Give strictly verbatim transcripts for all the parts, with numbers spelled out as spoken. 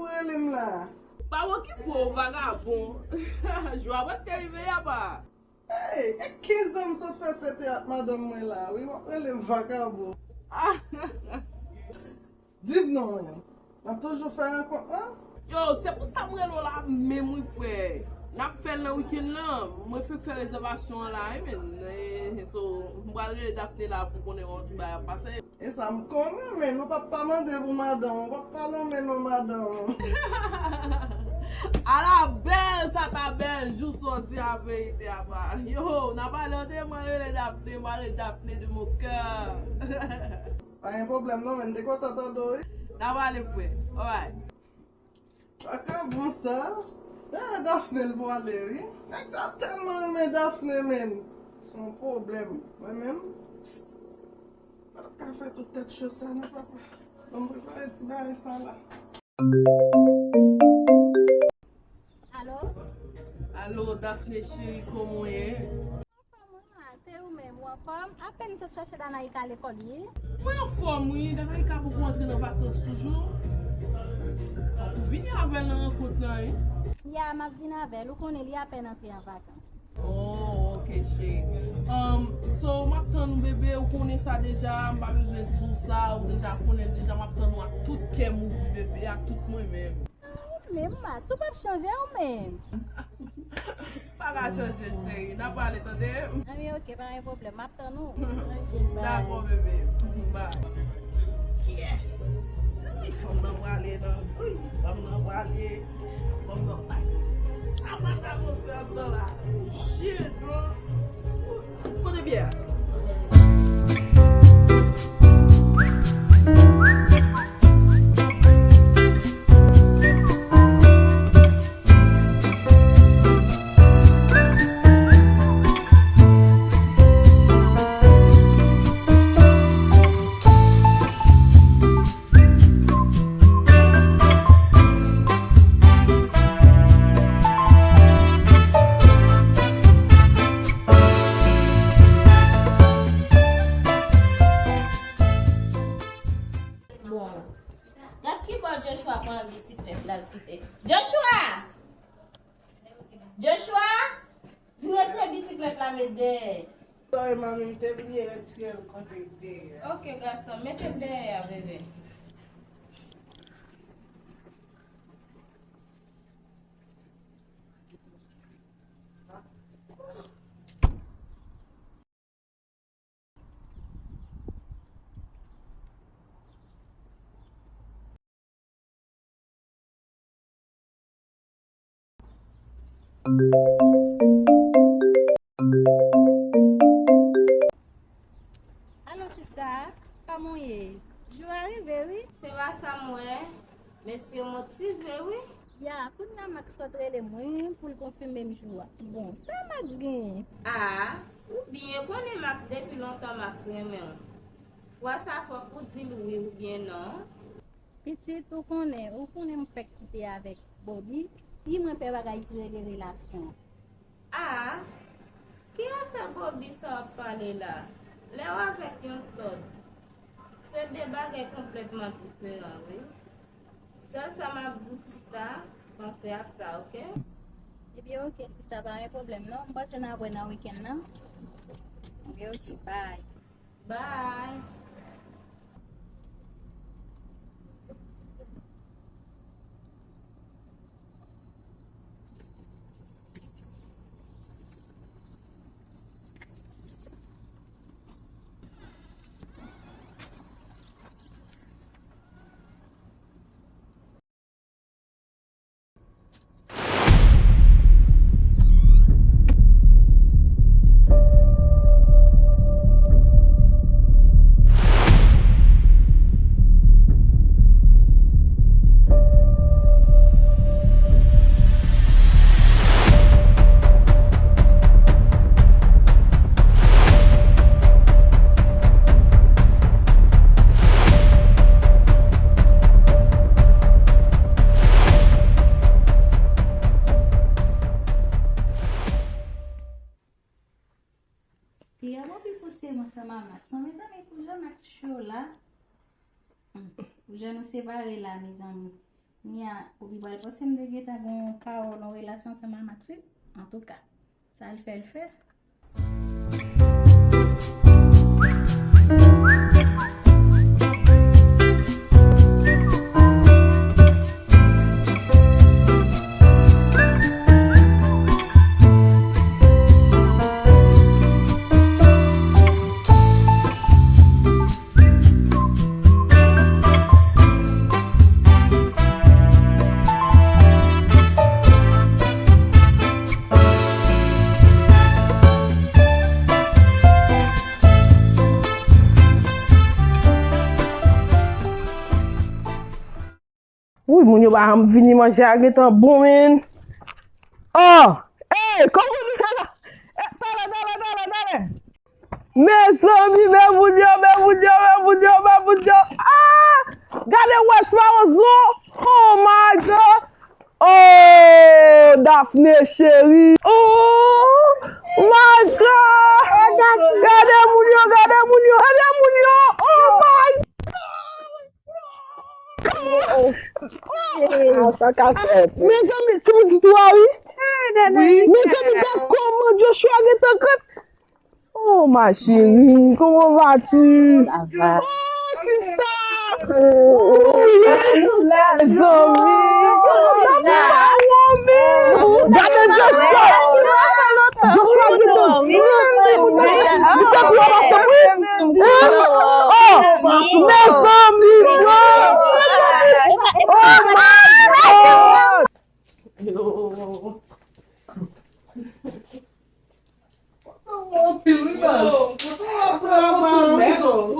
Rele m la. Pa okipe w, vagabon. Jou a prèske rive, apa. Hey, e kenz an m sot fè fete ak madanm mwen la, wi, w ap rele m vagabon. Di m non, wi. N ap toujou fè rankont lan? Yo, se pou sa m rele w la menm, wi, frè. N ap fè l nan wikenn lan. Mwen fenk fè rezèvasyon an la, wi, men, eh, so, m pral rele Daphné la pou konnen yon ti bagay ap pase. E sa m konnen, men nou p ap pa mande pou madanm ou, w p ap pa lonmen non madanm ou. Ala bèl, sa ta bèl, jou sòti a verite a pa. Yo, n a pale an de mwen rele Daphné, mwen rele Daphné de mon cœur. Pa gen pwoblèm non, men m te kontan tande w, wi. N a pale, frè. Alright. Vagabon sa. Dayè Daphné l pwale, wi. Nèg sa tèlman renmen Daphné, men. Se yon pwoblèm. Mwen menm, m p ap ka fè tout tèt cho sa, non, papa. Bon, m prepare ti bagay sa la. Alo? Alo, Daphné cheri, kòman w ye? Anfòm, wi, ma. Se ou menm, ou anfòm? Apèn m sot chache Danaïka lekòl, wi. Mwen anfòm, wi. Danaïka poko antre nan vakans toujou. Fòk ou vini avè l nan rankont lan, wi. Ya, m ap vin avè l. Ou konnen li apèn antre an vakans. Oh, ok, cheri. Um, so, m ap tann ou, bebe. Ou konnen sa deja. M pa bezwen di w sa. Ou deja konnen l deja. M ap tann ou ak tout kè m ouvri, bebe. Ak tout mwen menm. Ah, ou menm, Max, ou p ap chanje ou menm. Pa ka chanje, cheri. N a pale, tande? Ah, wi, ok, pa gen pwoblèm. M ap tann ou. Dakò, bebe. Bye. Yes! Wi, fanm nan pwale, non. Wi, fanm nan pwale. Fanm nan pwale. Sa pa ka konsa, sa la. Shit, bro. Kote byè a? Bon, gad ki bò Joshua pran bisiklèt la l kite. Joshua! Joshua! Vin retire bisiklèt la met dèyè. Sorry, manmi, m te bliye retire l kote l te ye a. Ok, gason, mete l dèyè a, bebe. Alo, sista, kòman w ye? Jou a rive, wi. Se pa sa m wè. Mesye motive, wi. Ya, kounye a Max sot rele m, wi, pou l konfime m jou a. Bon, sa Max genyen? A, ou byen konnen Max, depi lontan Max renmen w. Fwa sa fòk ou di l wi oubyen non. Pitit, ou konnen, ou konnen m fèk kite avèk Bobby. Pi mwen pè bagay ki rele relasyon. A, ki afè Bobby sa w ap pale la? Lè w avèk yon stòd, se de bagay konplètman diferan, wi. Sèl sa m ap di w, sista, panse ak sa, oke? Ebyen, oke, sista, pa gen pwoblèm, non. M panse n ap wè nan wikenn nan. Ebyen, oke, bye. Bye. Te a Bobby pouse m ansanm a Max. Mezanmi, pou jan Max cho la. Hmm, pou jan nou separe la, mezanmi. Kounye a, Popi pral panse m te gentan gen yon pawòl, yon relasyon ansanm a Max, wi. Antouka, sa l fè, l fè. Wi, moun yo pa janm vini, manje a gentan bon, men. Oh! Ey, kòman nou fè la? Eh, talè, talè, talè, talè. Mezanmi, men moun yo, men moun yo, men moun yo, men moun yo. Ah! Gade Wes Mawozo. Oh my God. Oh, Daphné cheri. Oh my God. Gade moun yo, gade moun yo, gade moun yo. Oh my God. Ah, sa ka fèt. Mezanmi, ti pitit ou a, wi. Wi. Mezanmi, gad kòman Joshua gentan krèt. Oh, ma chérie, comment vas-tu? Ça va. Oh, sista. Mezanmi. Gade Joshua. Joshua gentan. Misye pi anba sèp, wi. Oh, mezanmi, bro. Oh my God. Yo. Yo, yo, yo, yo, yo,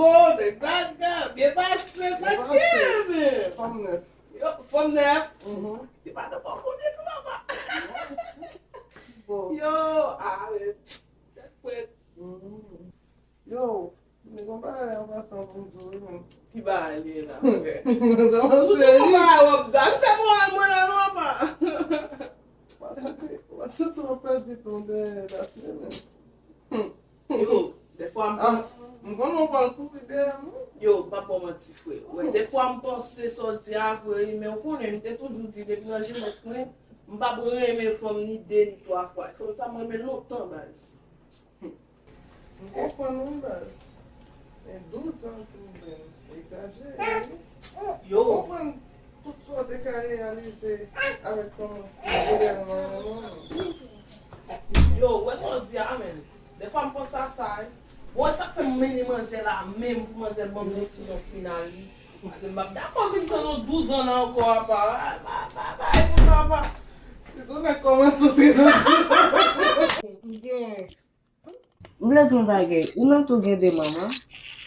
byen pase, sa k ye, men? Fanm nèf. Yo, fanm nèf. Mhm. Li pa nan bon kote tou, papa. Bon. Yo, ah, men, tèt frèt. Mhm. Yo, men gon bagay an pasan pou m di w, wi, men. Ki bagay li ye la, frè? Ou tou gon bagay w ap di. Misye moral mwen la, non, papa. Ou pa santi, ou pa santi w ap pèdi tan dèyè Daphné, men. Yo, dèfwa m panse. M konnen w pral kouri dèyè m, wi. Yo, m p ap ba w manti, frè. Wè, dèfwa m panse sa w di a vre, wi, men w konnen, m te toujou di depi nan jenès mwen, m p ap renmen fanm ni de ni twa fwa. Fanm sa m renmen lontan, baz. M konprann wi baz. Men douz an tou, men egzajere wi. Yo. M konprann tout sa w te ka reyalize avèk yon modèl nan yon moman. Yo, ou wè sa w di a, men. Dèfwa m panse a sa, wi. Bon, e sa k fè m mennen manzè la menm pou manzè ban m desizyon final li. Paske m p ap dakò vin tann yon douz an nan ankò, apa. Apa, apa, apa, e pou sa, apa. Se tou nèg kòmanse antre nan M gen M vle di yon bagay, ou nan tou gen de manman?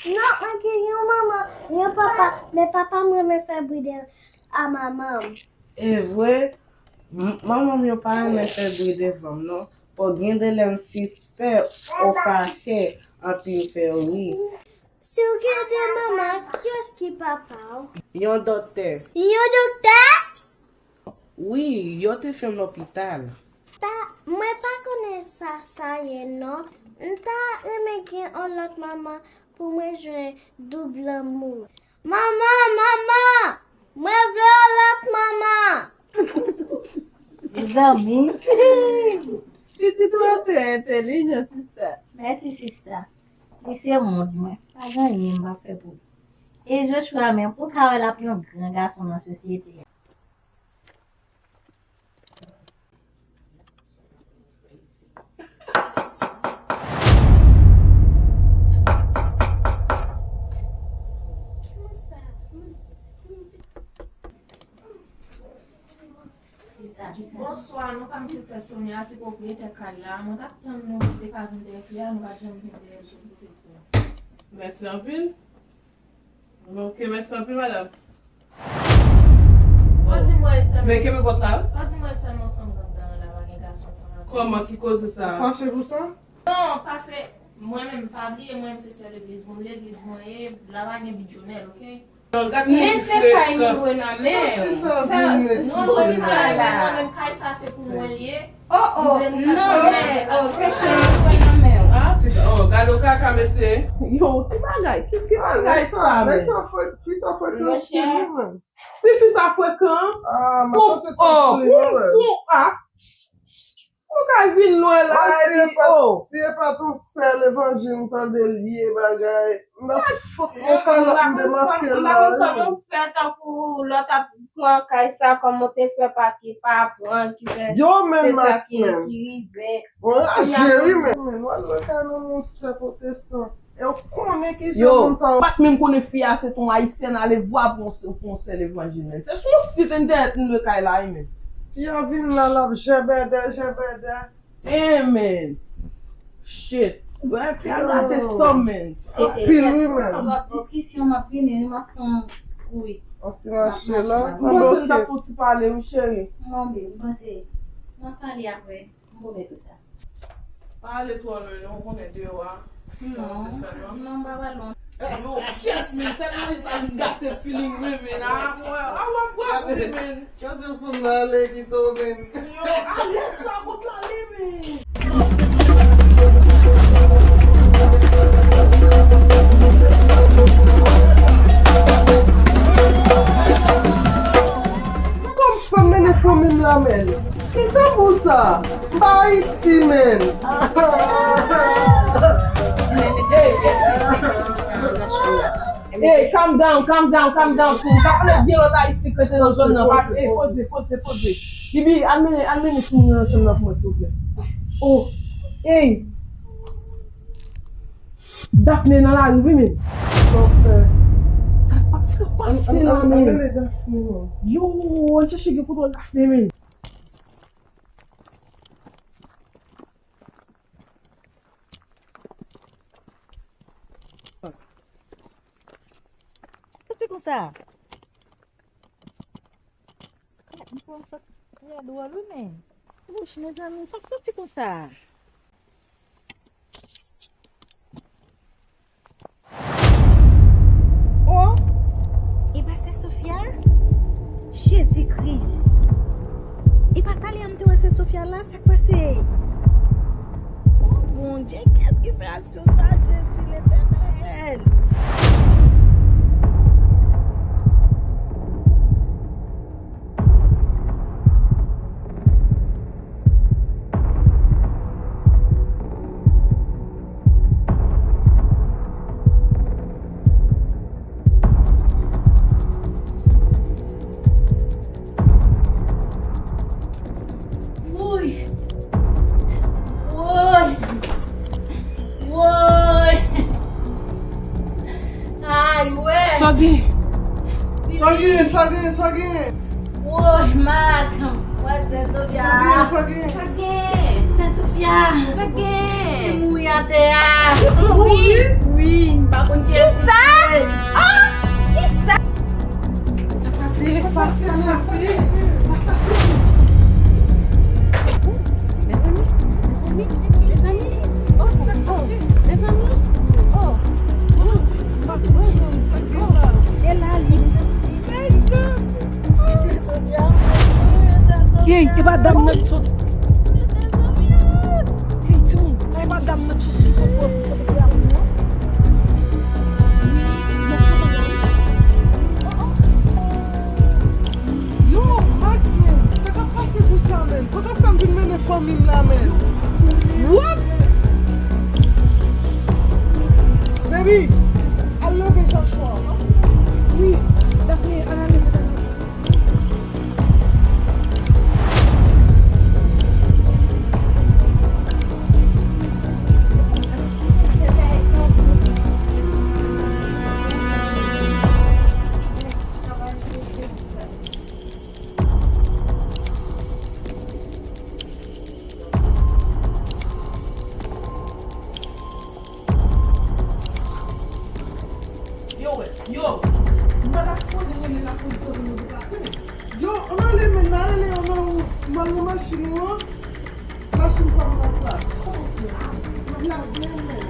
Non, mwen gen yon manman, yon papa, men papa m renmen fè bri de a manman m. E vre, m- manman m yo pa renmen fè bri devan m non, paske gen de lè m sispè ou fache anpi m fè w ri. Si w gen de manman, kiyès ki papa w? Yon doktè. Yon doktè? Wi, yo te fè m lopital. Ta, mwen pa konnen sa sa ye non. M ta renmen gen yon lòt manman pou mwen jwenn doub lanmou. Manman, manman! Mwen vle yon lòt manman! Mezanmi! Pitit ou an trè entèlijan, sista. Mèsi, sista. Li se mond mwen. Pa gen anyen m pa fè pou li. E Joshua menm, ou ka wè l ap yon gran gason nan sosyete a. Bonswa, non pa m se sè Sonia, se pwopriyetè kay la. Mwen t ap tann nou, nou te ka vin dèyè kay la, nou pa t janm vin dèyè sou kote pou. Mèsi anpil. Ok, mèsi anpil, madanm. Ou di mwen sèlman. Men kenbe pòt la, wi. Ou di mwen sèlman fanm gang dan la pa gen gason ansanm avè l. Kòman, ki koze sa a? Ou fache pou sa? Non, paske mwen menm, pa bliye, mwen menm se sè legliz mwen, legliz mwen ye, la pa gen bidjonèl, ok? Men se kay nou dwe nan men. Sa, non, non, se kay la. Mwen menm, kay sa, se pou mwen l ye. Oh, oh, non, men, oh, se kay nou dwe nan men. Oh, gade w kaka mesye. Yo, ki bagay? Ki, ki bagay sa, men? Nèg sa frekan anpil, wi, men. Si fi sa frekan, ah, m ap panse se yon fleurès. Ou ka vin lwen la, epi, oh. Si e pa t yon sèl evanjil m tande l ye bagay, m ap fout mwen kalòt m demaske l la, wi. Kòman w fè tankou lè w t ap pran kay sa, kòman w te fè pa ki pa pran, ki fè, yo, men se sa ki, ki rive. Mwen raje, wi, men. Men, w al wè kay nan yon sè pwotestan. E w konnen kijan moun sa yo. Yo, m pa t menm konnen fi a se t on ayisyèn, ale vwa pou yon, pou yon sèl evanjil, men. Se sou sit entènèt m lwe kay la, wi, men. Fi a vin la, l ap jèbèdè, jèbèdè. Eh, men. Shit. Wè, fi a gate san m, men. Anpil, wi, men. Lòt diskisyon, m ap vini, wi, m ap fè yon ti kouri. Yon ti mache la. M panse n ta fè yon ti pale, wi, cheri. Non, babe, m panse n ap pale apre. M pwomèt ou sa. Pa ale twò lwen, non, ou konnen deyò a. Non, non, m pa pral lwen. Yo, kèt, men, sèlman sa vin gate feeling mwen, men, a, mwen, a, w ap wè, men. Gade, gade pou m nan ale, Guito, men. Yo, ale sa, kot l ale, men. Kòm fanm mennen fanmi m la, men. Ki tanbou sa? M pa Ayiti, men. Hey, calm down, calm down, calm down, too. M pa konnen gen lòt Ayisyen k rete nan zòn nan. Pa, hey, poze, poze, poze. Bibi, al mennen, al mennen timoun nan nan chanm nan pou mwen, silvouplè. Oh, hey. Daphné nan lari, wi, men. Sa k ap fè? Sa k ap pase la, men? Yo, ann chèche gen kontwòl Daphné, men. Sa te konsa? Gad, m pran sa trè dwòl, wi, men. Wouch, mezanmi, sa k santi konsa? Oh! E pa sè Sofia? Jezi Kris! E pa talè a m te wè sè Sofia la, sa k pase? Oh, Bondye, kiyès ki fè aksyon sa, Jezi Letènèl? Woy! Woy! Woy! Ay, wè! Sa gen? Sa gen? Sa gen? Sa gen? Woy, madanm! Wè, sè Sofia! Sa gen? Sa gen? Sè Sofia! Sa gen? Li mouri atè a! Li mouri? Wi, m pa konn kiyès li ye. Kisa? Ah! Kisa? Sa pase, sa pase, sa pase. Mezanmi, mezanmi, mezanmi. Oh, oh, mezanmi. Oh, oh, oh, oh. E la li. Ey, e pa dam nan ki sot. Ey, timoun, sa e pa dam nan ki sot, ki sot bò kote kay la pou nou an? Yo, Max, men, sa k ap pase pou sa, men? Kote w fè m vin mennen fanmi m la, men? What? Baby, al leve Joshua. Wi, Daphné, al leve Daphné. Yo, wè, yo, m pa ta sipoze rele lapolis anvan nou deplase, men. Yo, ann ale, men, n a rele yo nan wout, m al nan machin ou an, machin pa m nan plas. Kòman w fè? M ap lage, men.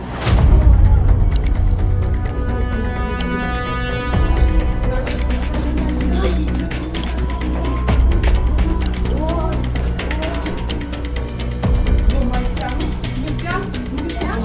Yo, Maïs la, wi. Maïs la, Maïs la.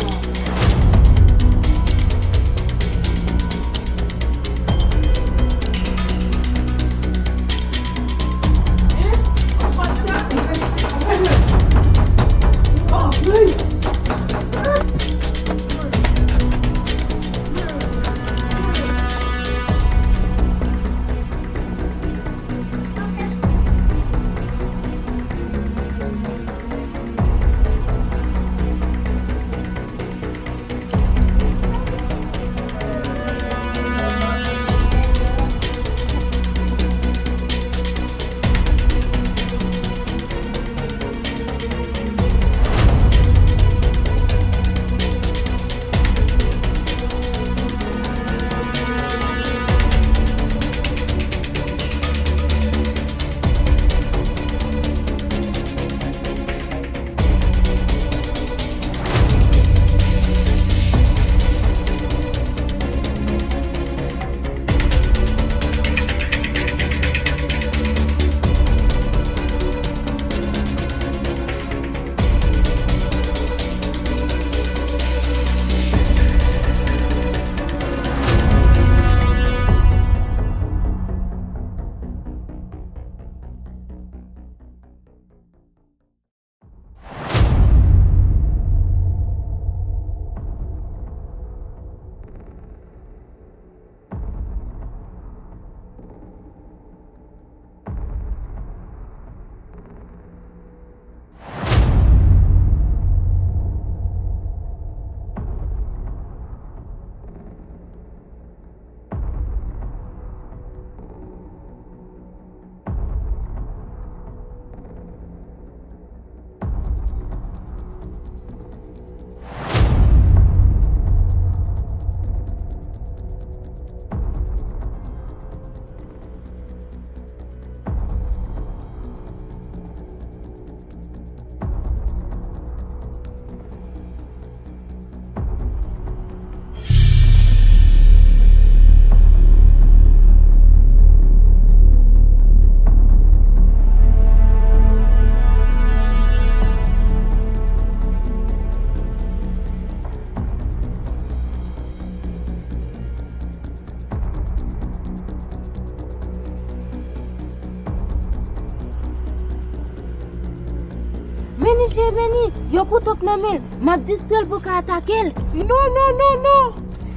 Beni, je Beni, yon kouto k nan men l. M ap distre l pou w ka atake l. Non, non, non, non!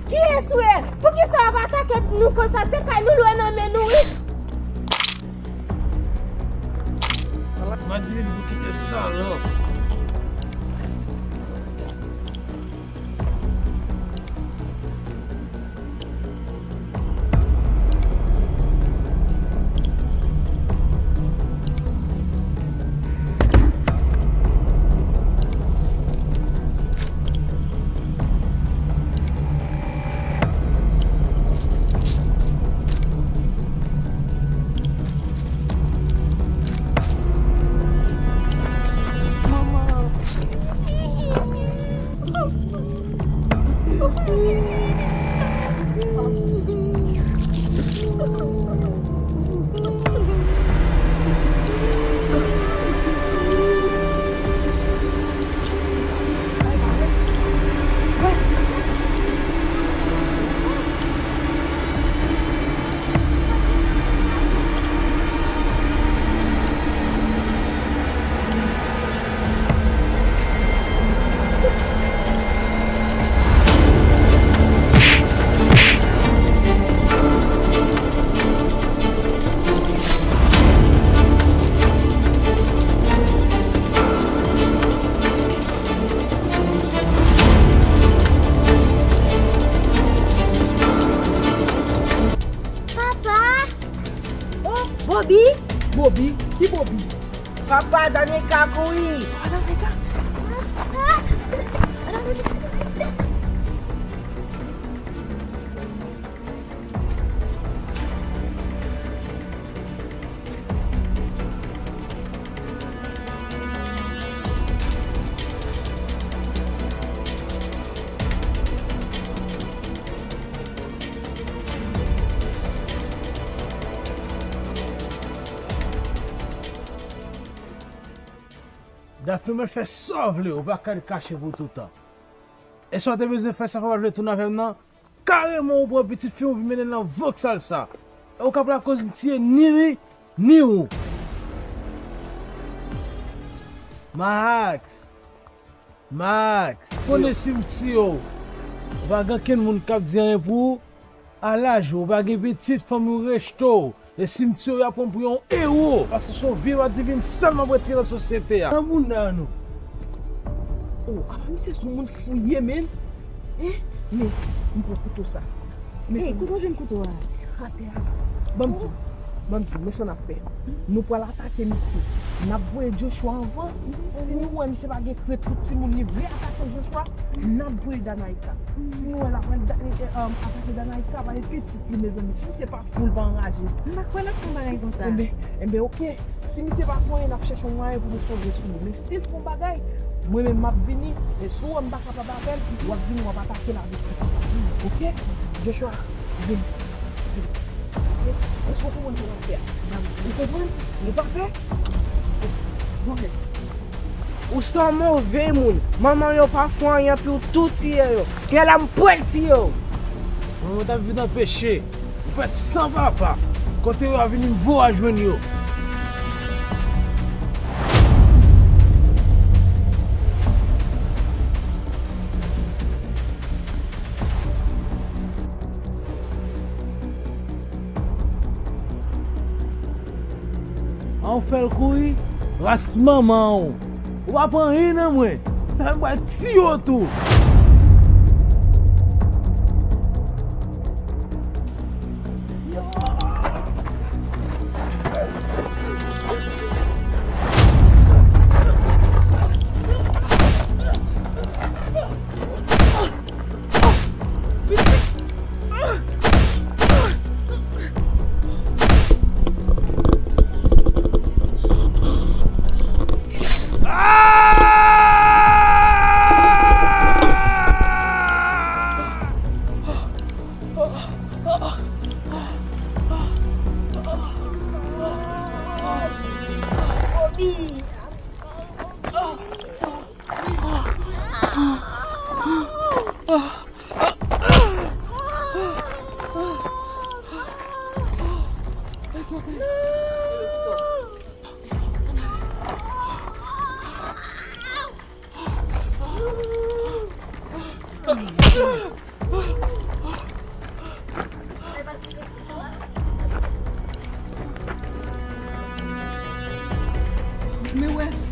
Kiyès ou ye? Poukisa w ap atake nou konsa? Se kay nou lwe nan men nou, wi! Madivin pou kite salòp. Papa! Oh, Bobby! Bobby? Ki Bobby? Papa, Danica kouri! Papa, Danica! Dafne, mwen fè sa w vle, ou pa ka kache pou toutan. E sa w te bezwen fè, sa fè w pa vle tounen avè m nan? Kareman ou pran pitit fi m ou vin mennen l nan vòksal sa. E ou ka pral koz m tiye ni li, ni ou. Max. Max. Konnen si m tiye w, ou pa gen kenn moun k ap di anyen pou ou. A laj ou, ou pa gen pitit, fanmi w rejte w. E si m tiye w, y ap pran m pou yon ewo. Paske se yon vye madivin sèl m ap retire nan sosyete a. Nan bounda nou. Oh, apa misye se yon moun fou ye, men? Hein? Men, m pran kouto sa. Men hey, kote w jwenn kouto a? Atè a. Ban m di w. Ban m di w, men sa n ap fè. Nou pral atake misye. N ap voye Joshua anvan. Si nou wè misye pa gen krent pou timoun, li vle atake Joshua, n ap voye Danaika. Si nou wè l ap da- eh, eh, um, atake Danaika, pa gen pitit li, mezanmi. Si misye pa fou, l pa anraje. M pa kwè l ap fè yon bagay konsa. Enben, enben, oke. Si misye pa fè anyen, n ap chèche yon mwayen pou nou sove sou li. Men si l fè yon bagay, mwen menm m ap vini. E si w wè m pa kapab avè l, w ap vini, w ap atake l avèk li. Oke? Joshua, vini. Vini. Oke? Èske w konprann sa w ap fè a? Ou konprann? Ou pa pè? Bon, men. Ou se yon move moun. Manman yo pa fè anyen pou w tou tiye yo. Gen lè m pral tiye w. Manman t ap vin anpeche. Ou fèt san papa. Kote yo a vini m voye w al jwenn yo. An w fè l kouri, ras manman w. Ou pa pran anyen nan mwen. Sa fè m pral tiye w tou. Men Wes.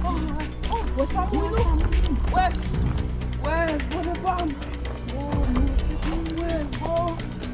Oh, Wes. Oh, Wes pa mouri non. Wes. Wes, Bondye pa m. Oh, Wes, oh.